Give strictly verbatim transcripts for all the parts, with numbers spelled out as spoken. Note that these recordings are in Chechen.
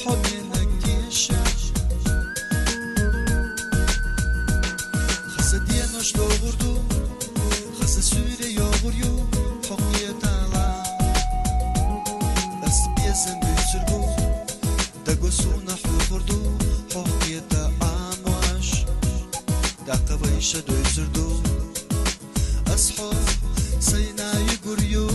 хьо менаг тешаш. Хаза денош догӀур ду, хаза суьре йогӀур ю хьо кхеталахь. Аз безам буьйцургу, дагадоагӀа суна хьоьхур ду хьо кхета Ӏамош. ТӀаккха вайша дойзур ду, аз хьо сайна йигур ю.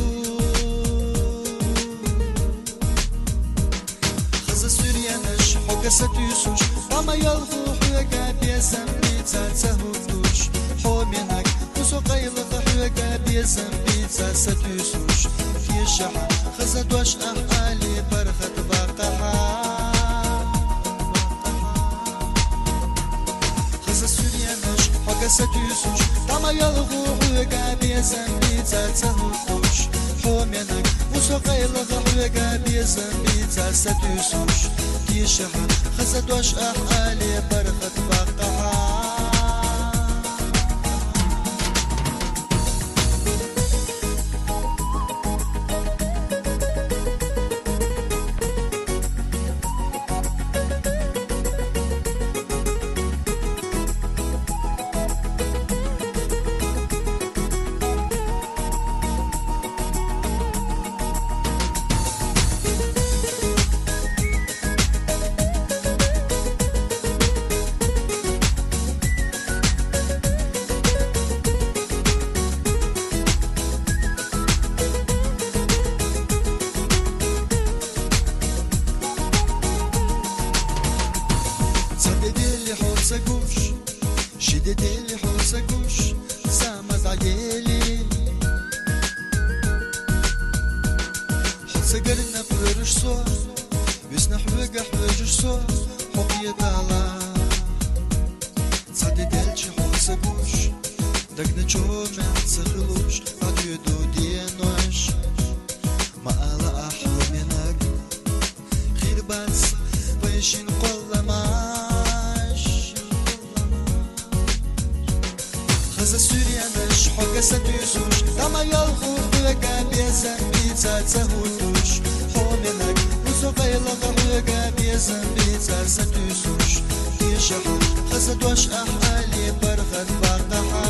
Хаза суьренаш хьога сатуьйсуш, дӀа ма йоалахь хьоьга, безам бийца ца хӀуттуш. Хьо менаг ву со къайлаха хьоьга, безам бийца сатуьйсуш. Тешахь, хаза дош ахь али паргӀат баккхахьа. Хаза суьренаш хьога сатуьйсуш, дӀа ма йоалахь хьоьга, безам бийца ца хӀуттуш. Хьо менаг ву со къайлаха хьоьга, безам бийца сатуьйсуш. Тешахь, хаза дош ахь али паргӀат баккхахьа. Цхьа де делахь хьо ца гуш, ши де делахь хьо ца гуш, зама дӀаеле. Хьо ца гарна кхоьруш со, висна хьоьга хьоьжуш со хьо кхеталахь. Цхьа де даьлча хьо ца гуш, дагначу мах ца хилуш, хьо тоьду денош. Ма ала ахь, хьо менаг, хир бац вайшин кхолламаш. Хаза суьренаш хьога сатуьйсуш, дӀа ма йоалахь хьоьга, безам бийца ца хӀуттуш. Хьо менаг ву со къайлаха хьоьга, безам бийца сатуьйсуш. Тешахь, хаза дош ахь али паргӀат баккхахьа.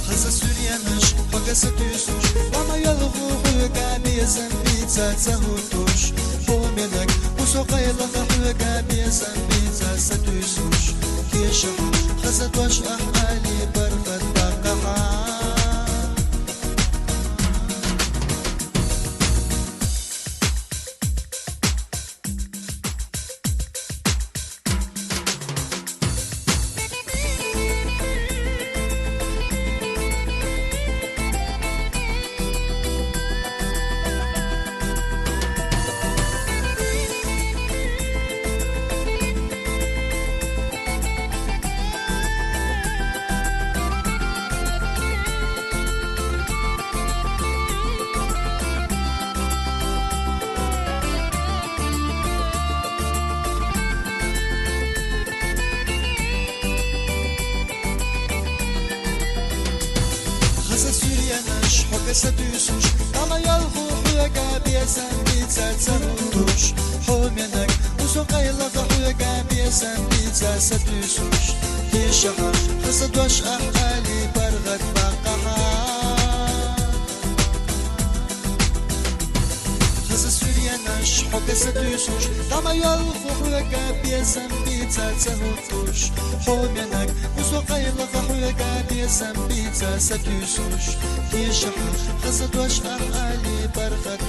Хаза суьренаш хьога сатуьйсуш, дӀа ма йоалахь хьоьга, безам бийца ца хӀуттуш. Хьо менаг ву со къайлаха хьоьга, безам бийца сатуьйсуш. Тешахь, хаза дош ахь али паргӀат баккхахьа. Хаза суьренаш хьога сатуьйсуш, дӀа ма йоалахь хьоьга, безам бийца ца хӀуттуш. Хьо менаг ву со къайлаха хьоьга, безам бийца сатуьйсуш. Тешахь, хаза дош ахь али паргӀат баккхахьа. Хаза суьренаш хьога сатуьйсуш, дӀа ма йоалахь хьоьга, безам бийца ца хӀуттуш. Хьо менаг ву со къайлаха хьоьга, безам бийца сатуьйсуш. Тешахь, хаза дош ахь али паргӀат